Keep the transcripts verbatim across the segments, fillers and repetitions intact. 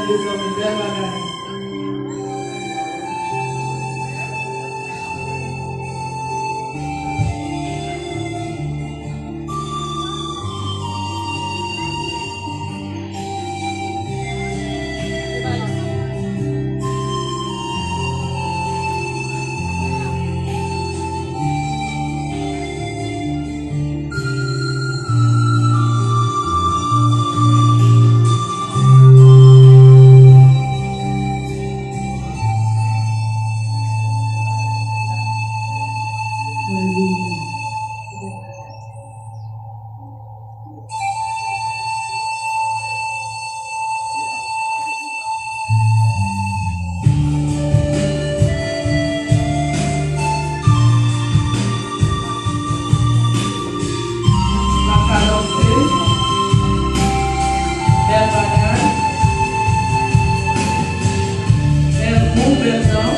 Mezanmi, bèl bagay. Bèl bagay. Bèl mouvman, bèl dans.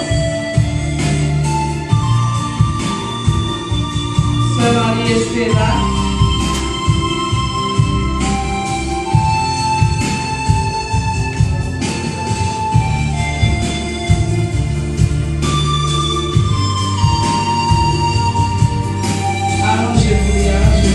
Sè Marie Estela. Aranje pou li, aranje pou li.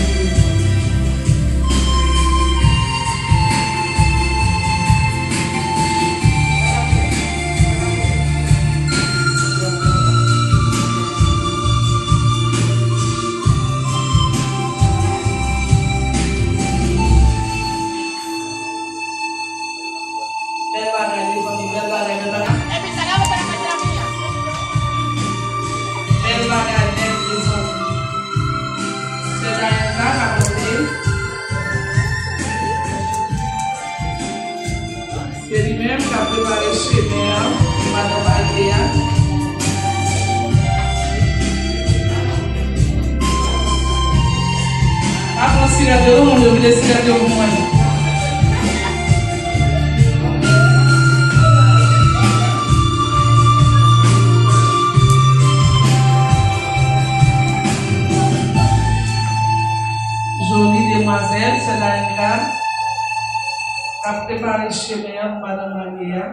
Bèl bagay, mezanmi, bèl bagay, bèl bagay. Bèl bagay nèt, mezanmi. Sè Dayanka ka monte. Se li menm k ap prepare chemen an pou madanm marye a. Pa pran sirèt yo non, moun yo, vide sirèt yo pou mwen. Joli demwazèl, sè Dayanka, k ap prepare chemen an pou madanm marye a.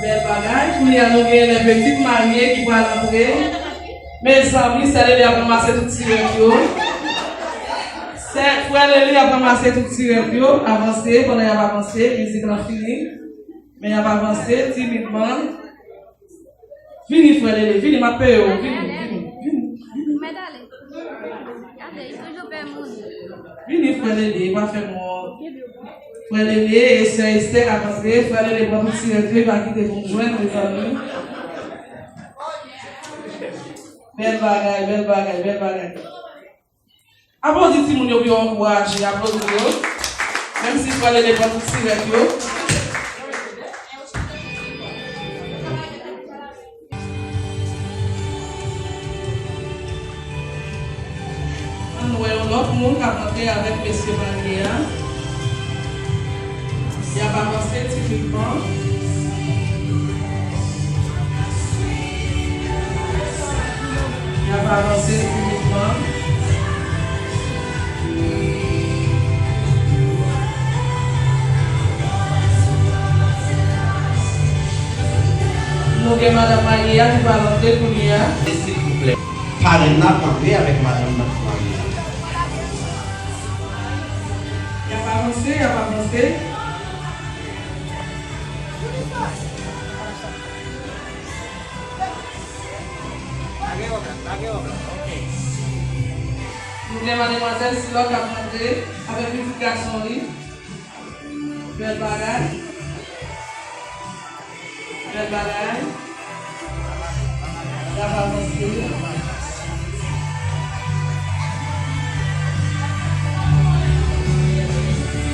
Bèl bagay. Kounye a nou genyen lè pitit marye ki pral antre. Mezanmi, sè Lele ap ranmase tout sirèt yo. Sè, frè Lele ap ranmase tout sirèt yo. Avanse, pandan y ap avanse, mizik lan fini. Men y ap avanse timidman. Vini, frè Lele, vini, m ap peye w. Vini, vini, vini, vini. Vini, frè Lele, pa fè mò. Frè Lele e sè Estè k ap antre. Frè Lele pran tout sirèt yo, li pa kite pou m jwenn, mezanmi. Bèl bagay, bèl bagay, bèl bagay. Aplodi timoun yo pou yo ankouraje, aplodi yo. Menm si frè Lele pran tout sirèt yo. Ann wè yon lòt moun k ap antre avèk mesye marye a. Y ap avanse timidman. Y ap avanse timidman. Nou gen madanm marye a ki pral antre kounye a. Silvouplè, parenn nan ap antre avèk madanm nan pou marye a. Y ap avanse, y ap avanse. Nou gen mademwazèl Silò k ap antre avèk pitit gason li. Bèl bagay. Bèl bagay. Y ap avanse.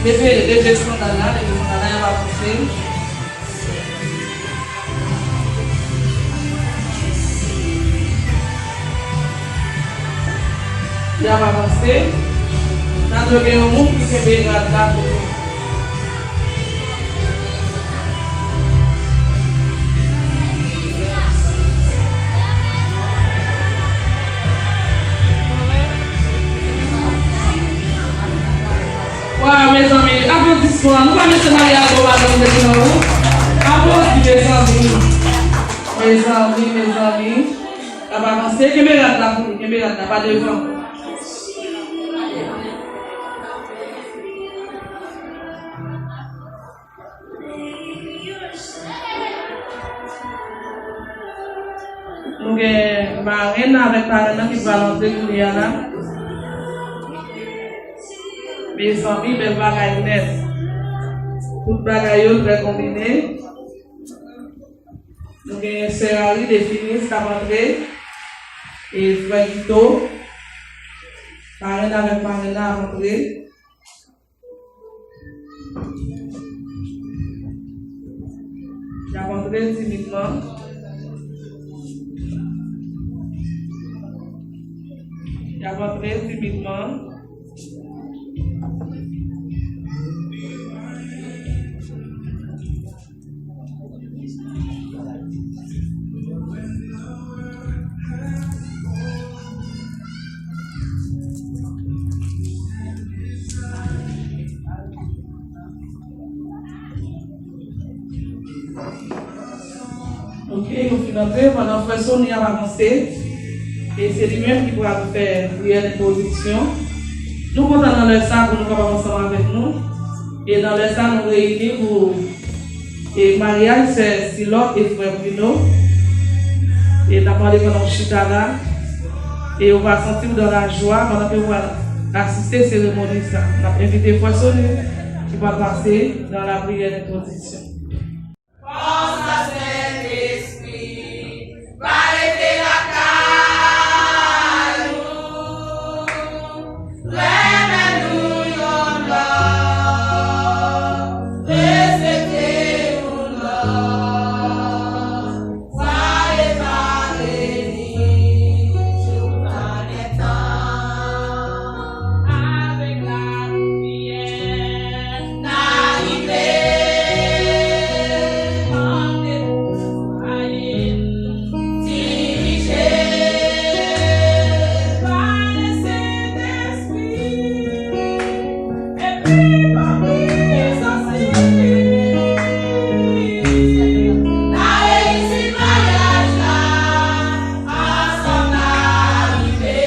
Leve, leve sandal la, leve sandal la, y ap avanse. Y ap avanse. N a dwe gen yon moun ki kenbe rad la pou nou. Bon, nou pa mete Maria Albo pa nan mete nan ou. Aplodi, mezanmi. Mezanmi, mezanmi. N ap avanse. Kenbe rad la pou nou. Kenbe rad la. Pa devan. Nou gen marenn avèk parenn nan ki pral antre kounye a la. Mezanmi, bèl bagay nèt. Tout bagay yo trè konbine. Nou gen sè Harry Définis k ap antre. E frè Guito. Parenn avèk marenn nan ap antre. Y ap antre timidman. Y ap antre timidman. Ok, nou fin antre pandan frè Sony ap avanse. E se li menm ki pral fè priyè entwodiksyon. Nou kontan nan lè sa pou nou kapab ansanm avèk nou. E nan lè sa, nou reyini pou e maryaj sè Silòk e frè Bruno. E n ap mande pandan w chita la, e ou va santi w dans la joie pandan ke ou va asiste seremoni sa. N ap envite frè Sony ki va pase dans la prière d'introduction. Fòs a Sentespri, pa rete lakay ou. Renmen nou youn lòt, respekte youn lòt, soyez pa beni, jouk lannen tan. Avèk lapriyè, n a rive. Dirije pa Lespri, epi pa plis ansi. N a reyisi maryaj la, ansanm n a rive.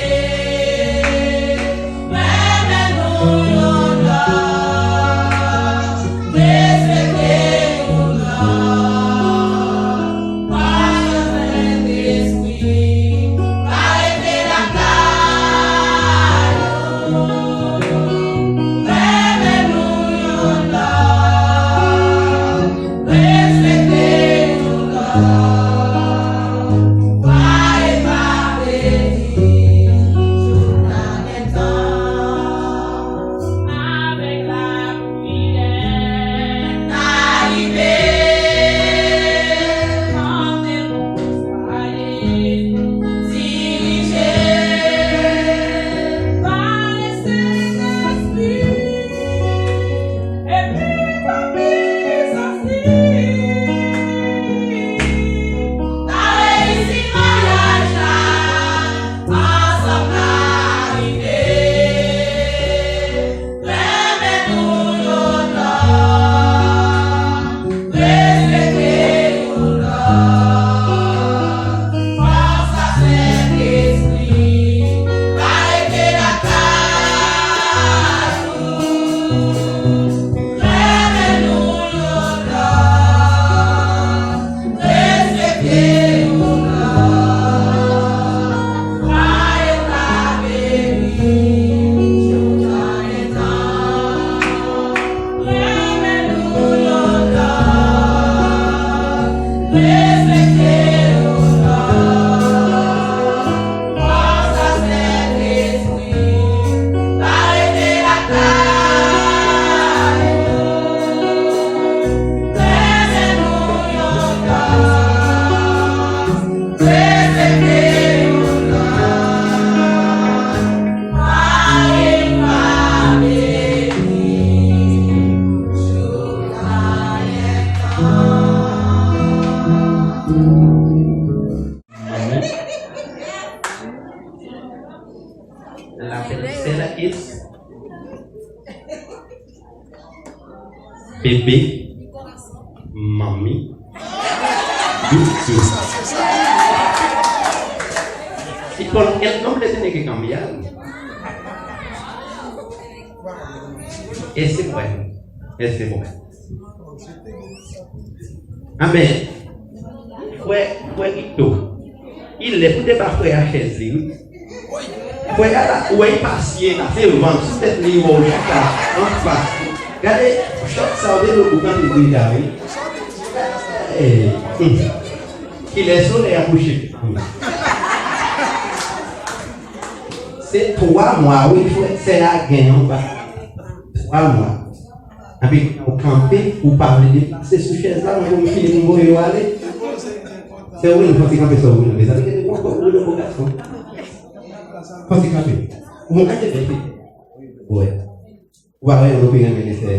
Renmen nou youn lòt, respekte youn lòt. Fòs a Sentespri, pa rete lakay ou. Renmen nou youn lòt, respekte youn lòt. Soyez pa beni, jouk lannen tan. Avèk lapriyè, n a rive. Dirije pa Lespri, epi pa plis ansi. N a reyisi maryaj la, ansanm n a rive. Renmen nou youn lòt, respekte youn lòt. Fòs a Sentespri, pa rete lakay ou. Renmen nou youn lòt, respekte youn lòt. Soyez pa beni, jouk lannen tan. Renmen nou youn lòt, respekte youn lòt. Fòs a Sentespri, pa rete lakay ou. Renmen nou youn lòt, respekte youn lòt. Soyez pa beni, jouk lannen tan. Amen. La belle Stella Kids. Bebe, manmi, doudou. Y pone el nombre tiene que cambiar. Ese bueno, ese bueno. Amèn. Frè, frè Rito. Li lè pou te ba frè a chèz li, wi. Frè a la, ou wè, li pa siye la, se van sou tèt li, wè w chita anfas. Gade, chòt sa w te dwe bouk anpil deja, wi. Ey, hmm. Kilè solèy a kouche? Hmm. Se twa mwa, wi, frè, sè a gen anba. Twa mwa. Epi ou kanpe, ou pa vle deplase sou chèz la, mwen pou m fini pou m voye w ale. Sè Wilno, fò ti kanpe, sè Wilno. Mezanmi, gade yon kòk Wilno, bon gason. Fò ti kanpe. Ou mwen gade bèl fi. Wè. Ou pa wè yon pi renmen li fè.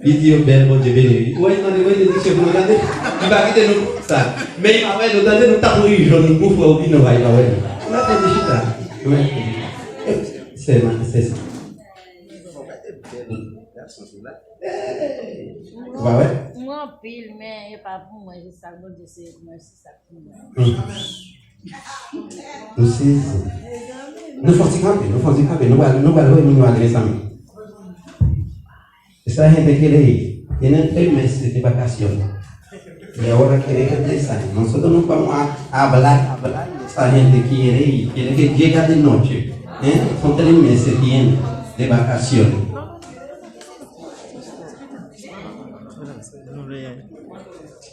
Li di yo bèl, Bondye beni li. Ou wè, tande, wè, li di chèf nou, tande. Li pa kite nou sa. Men li pa wè nou, tande, nou t ap ri jòn pou frè Wilno, li pa wè nou. Mwen te di chita. Mwen. Sè, man, sè sa. Ou pa wè? Mwen anpil, men e pa pou mwen, se sa Bondye se pou mwen, se sa pou mwen. Hmm. Nou sezi. Nou fò ti kanpe, nou fò ti kanpe. Nou pral, nou pral wè moun yo ale, mezanmi. Esa gente quiere ir. Tienen tres meses de vacaciones. Y ahora quiere regresar. Nosotros nos vamos a hablar, hablar. Esa gente quiere ir. Quiere que llega de noche. ¿Eh? Son tres meses tienen de vacaciones.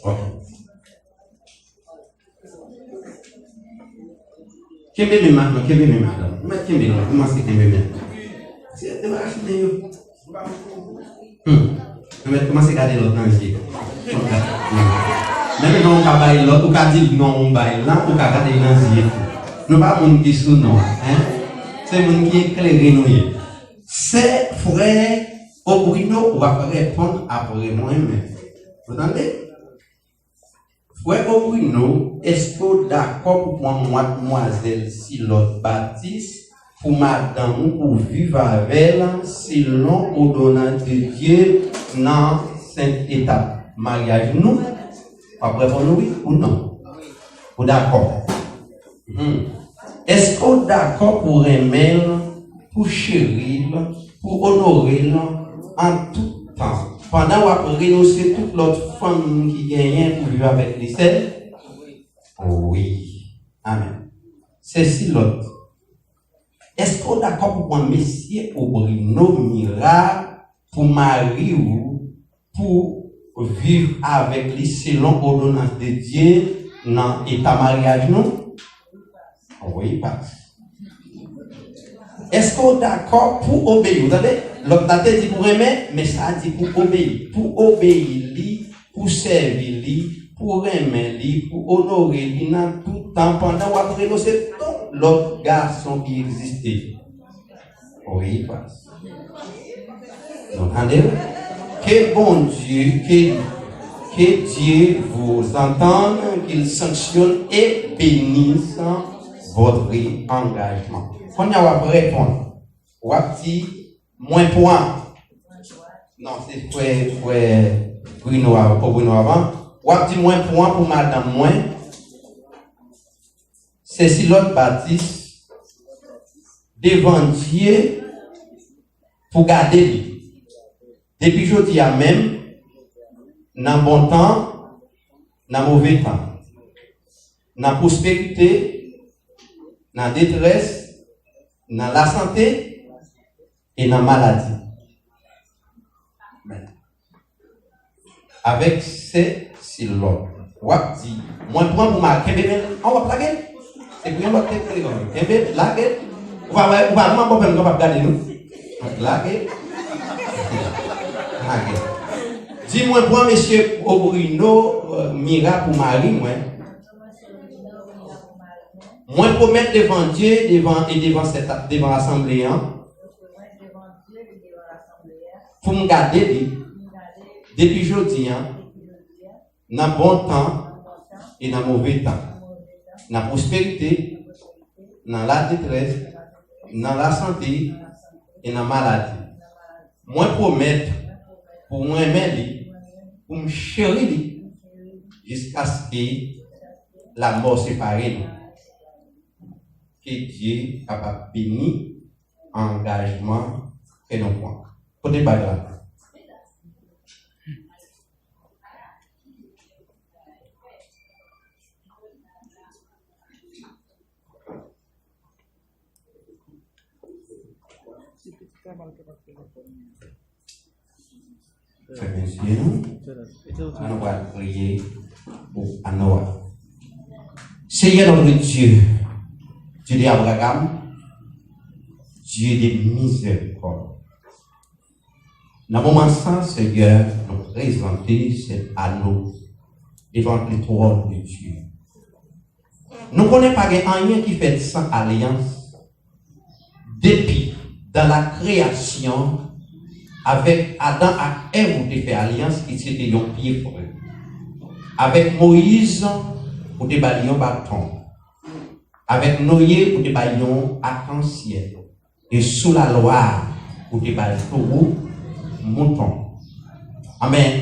Ok. Kenbe men madanm, kenbe men madanm. Ou mèt kenbe l, kòmanse kenbe men. Se debarase men yo. Hmm. Ou mèt kòmanse gade lòt nan zye. Menm jan ou ka bay lòt, ou ka di non, ou bay lan, ou ka gade l nan zye tou. Nou pa moun ki sou non, en? Se moun ki eklere nou ye. Sè, frè Obrino, w ap reponn apre mwen menm. Ou tande? Frè Obrino, èske w dakò pou pran madmwazèl Silòt Batis pou madanm ou, pou viv avè l selon òdonans de Dye nan sent etap maryaj nou? W ap reponn wi ou non? Ou dakò? Hmm. Èske w dakò pou renmen l, pou cheri l, pou onore l an tout tan, pandan w ap renonse tout lòt fanm ki genyen pou viv avèk li sèl? Wi. Amèn. Sè Silòt, èske w dakò pou pran mesye Obrino Mira pou mari w, pou viv avèk li selon òdonans de Dye nan eta maryaj nou? Wi, pas. Èske w dakò pou obeyi? Ou tande? Lòt la te di pou renmen, men sa a di pou obeyi. Pou obeyi li, pou sèvi li, pou renmen li, pou onore li nan tout tan, pandan w ap renonse tout lòt gason ki egziste. Wi, pas. Nou tande l? Que Bondye, que, que Dieu vous entende, qu'il sanctionne et bénisse votre engagement. Kounye a w ap reponn. W ap di, mwen pran. Non, se frè, frè Bruno, a- pou Bruno avan. W ap di, mwen pran pou madanm mwen. Sè Silòt Batis, devan Dye, pou gade li. Depi jodi a menm, nan bon tan, nan move tan, nan pwosperite, nan detrès, nan lasante e nan maladi. Avèk sè Silòt. W ap di, mwen pran pou mari. Kenbe men an, w ap lage l. Se pou yon lòt te pran li. Kenbe, lage l. Ou pa wè, ou pa wè manman bòpè m kapab gade nou. Lage l. Lage l. Di mwen pran mesye Obrino, euh, Mira pou mari mwen. Mwen pwomèt devan Dye, devan, e devan sèt, devan asanble an, pou m gade li, depi jodi a, nan bon tan e nan move tan, nan pwosperite, nan ladetrès, nan lasante e nan maladi. Mwen pwomèt pou m renmen li, pou m cheri li, jiskaske lamò separe nou. Ke Dye kapab beni angajman ke nou pran. Kote bag la? Fèmen zye nou. Nou pral priye pou Anoa. Seigneur notre Dieu, Dieu d'Abraham, Dieu de miséricorde. Nan moman sa, Senyè, nou prezante sèt ano devan le trône de Dieu. Nou konnen pa gen anyen ki fèt san alyans. Depi dan la kreyasyon, avèk Adan ak Èv, ou te fè alyans ki se te yon pye frè. Avèk Moyiz, ou te ba li yon baton. Avèk Noye, ou te ba li yon akansyèl. E sou lalwa, ou te ba l towo, mouton. Anben,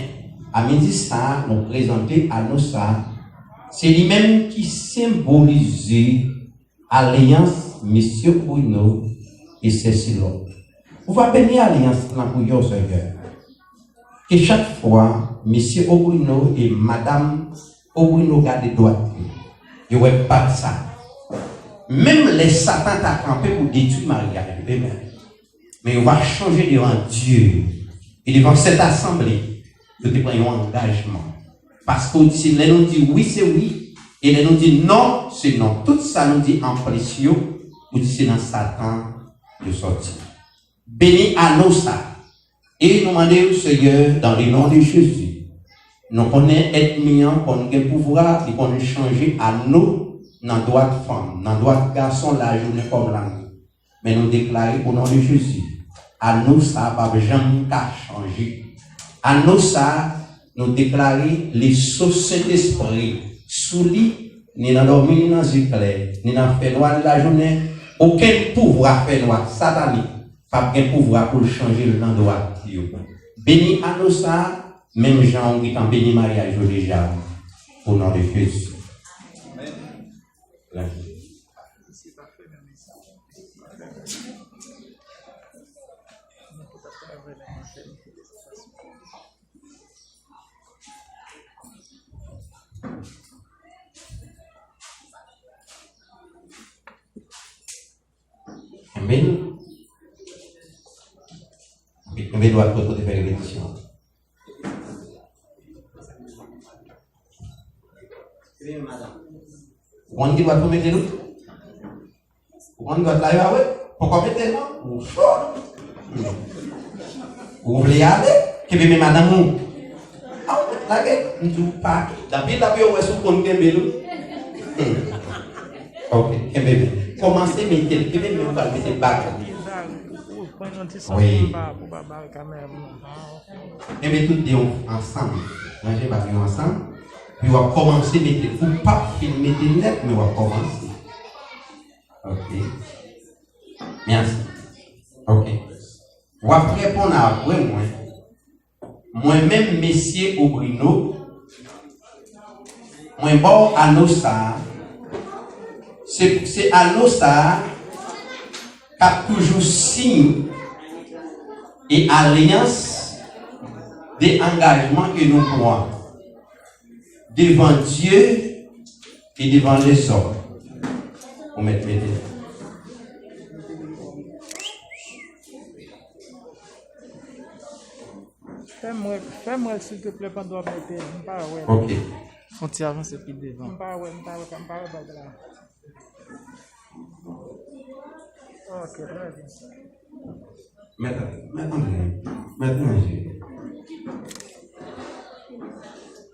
a midi sa a, nou prezante ano sa a. Se li menm ki senbolize alyans Mesye Bruno e Sè Silòt. Ou va beni alyans lan pou yo, Senyè. Ke chak fwa Mesye Obrino e Madanm Obrino gade dwat yo, yo wè bag sa. Menm lè Satan ta kanpe pou detwi maryaj yo, amen. Men yo va chanje devan Dye e devan sèt asanble, yo te pran yon angajman. Paske ou di, lè nou di wi, se wi, e lè nou di non, se non. Tout sa nou di anplis yo, ou di se nan Satan yo sòti. Beni ano sa. E nou mande w, Senyè, dans le nom de Jésus. Nou konnen ènmi an konn gen pouvwa, li konn chanje ano nan dwat fanm, nan dwat gason, lajounen kòm lannwit. Men nou deklare, o non de Jezi, ano sa a p ap janm ka chanje. Ano sa a, nou deklare leso Sentespri sou li, ni nan dòmi, ni nan ziklè, ni nan fènwa, ni lajounen. Okenn pouvwa fènwa satanik p ap gen pouvwa pou l chanje l nan dwat yo. Beni ano sa a, menm jan ou gentan beni maryaj yo deja, o non de Jezi. Amen. Kenbe l. Kenbe dwat pou kote fè repetisyon. Ou konn ki dwat pou mete nou? Ou konn dwat la yo a wè? Poko mete non? Ou cho? Ou vle ale? Kenbe men madanm ou. A ou mèt lage? M di w pa. Anpil la pou yo wè si w konn kenbe l wi. Ok, kenbe men. Kòmanse mete l. Kenbe men ou pral mete bag. Wi. Kenbe tout de yo ansanm. Ranje bag yo ansanm. Epi w ap kòmanse mete. Ou p ap fin mete nèt, men w ap kòmanse. Ok. Mèsi. Ok. W ap reponn apre mwen. Mwen menm, mesye Obrino, mwen ba w ano sa a. Se, se ano sa a k ap toujou siy e alyans de angajman ke nou pran devan Dye e devan lèzòm. Ou mèt mete. Fè m wè, fè m wè, silteplè, pandan w ap mete l. M pa wè l. Ok. Fon ti avanse pi devan. M pa wè, m pa wè, m pa wè bag la. Ok, trè byen. Mèt, mèt André, mèt André.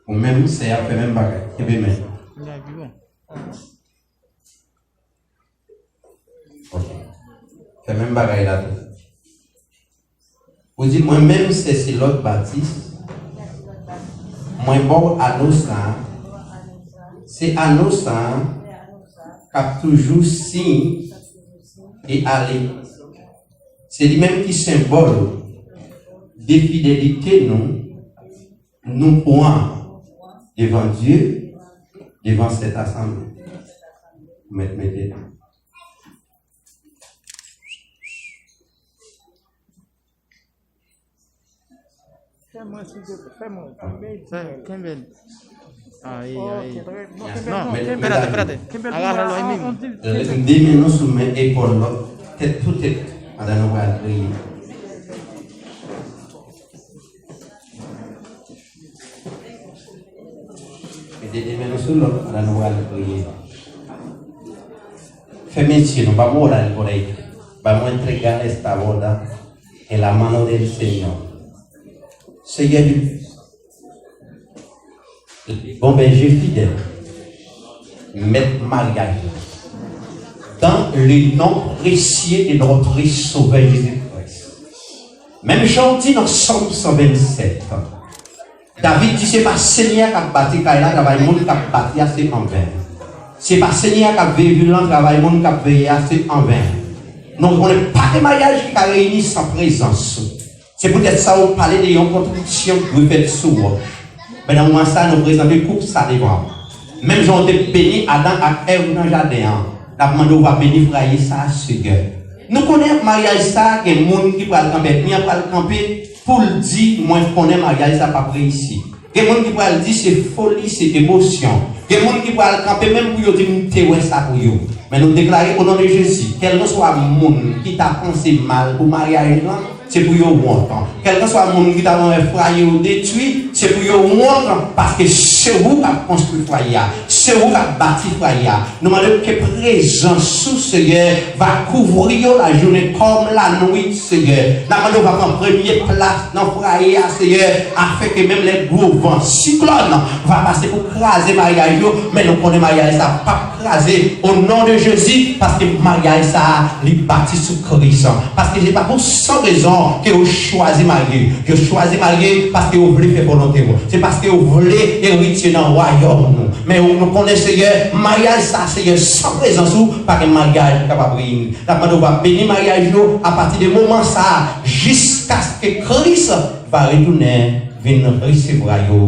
Ou menm, sè a fè menm bagay. Kenbe men. Li a pi bon. Ok. Fè menm bagay la tou. Ou di, mwen menm, sè Silòt Batis, mwen ba w ano sa a. Se ano sa a k ap toujou siy e ale. Se li menm ki senbòl de fidelite nou, nou pran devan Dye, devan Sent Asanble. Mèt mete. Fè mwen, silvouplè, fè mwen. Fè, kenbe l. Ayi, ayi. Non, kenbe l, kenbe l atè, kenbe l atè. Kenbe l pou mwen. Mete de men nou sou men epòl lòt, tèt pou tèt, pandan nou pral priye. Mete de men nou sou lòt, pandan nou pral priye. Fèmen zye nou, vamos orar por ahí. Vamos a entregar esta boda en la mano del Señor. Senyè, bon bèje fidèl, mèt maryaj la, dans le nom précieux de notre Sauveur Jésus-Christ. Menm jan w di nan Sòm san vennsèt, David di, se pa Senyè a k ap bati kay la, travay moun k ap bati a se anven. Se pa Senyè a k ap veye vil lan, travay moun k ap veye a se anven. Nou konnen pa gen maryaj ki ka reyini san prezans ou. Se poutèt sa ou pale de yon konstriksyon ki dwe fèt sou wòch. Men nan moman sa, nou prezante koup sa devan w. Menm jan w te beni Adan ak Èv nan jaden an, n ap mande w va beni fwaye sa a, Senyè. Nou konnen maryaj sa a, gen moun ki pral kanpe, ènmi an pral kanpe pou l di, mwen konnen maryaj sa p ap reyisi. Gen moun ki pral di se foli, se emosyon. Gen moun ki pral kanpe menm pou yo di, m te wè sa pou yo. Men nou deklare, o non de Jezi, kèlkanswa moun ki ta panse mal pou maryaj lan, se pou yo wont. Kèlkanswa moun ki ta renmen fwaye yo detwi, se pou yo wont, paske se ou k ap konstwi fwaye a, se ou k ap bati fwaye a. Nou mande ke prezans ou, Senyè, va kouvri yo lajounen kòm lanwit, Senyè. N ap mande w va pran premye plas nan fwaye a, Senyè, afenke menm lè gwo van siklòn va pase pou kraze maryaj yo, men nou konnen maryaj sa p ap kraze, o non de Jezi, paske maryaj sa a, li bati sou Kris. Paske se pa pou san rezon ke yo chwazi marye. Yo chwazi marye paske yo vle fè volonte w. Se paske yo vle eritye nan wayòm nou. Men nou konnen, Senyè, maryaj sa, Senyè, san prezans ou, pa gen maryaj ki kapab reyini. N ap mande w va beni maryaj yo apati de moman sa a, jiskaske Kris va retounen vin resevwa yo,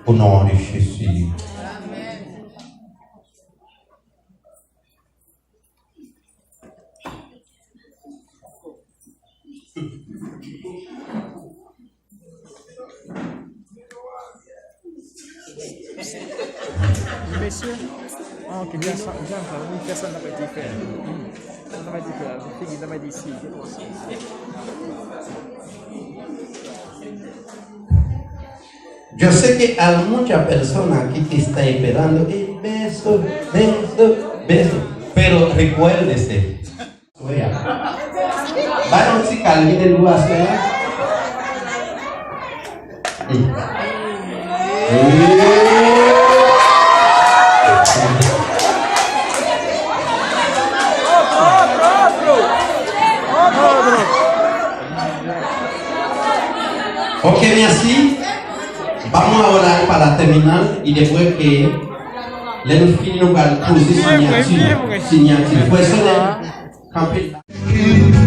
o non de Jezi. Mesye, ah, ok, pèsonn, pèsonn nan mete fè. Nan mete fè, figi nan mete isi. Yo sé que hay muchas personas aquí que están esperando el beso, beso, beso, pero recuérdese. Oya. Ba yon ti kal, vide dlo a sè a. Hmm. Ok, mèsi. Vamos ahora para terminar y después que lè nou fini, nou pral poze sinyati. Sinyati. Frè Solèy, kanpe la.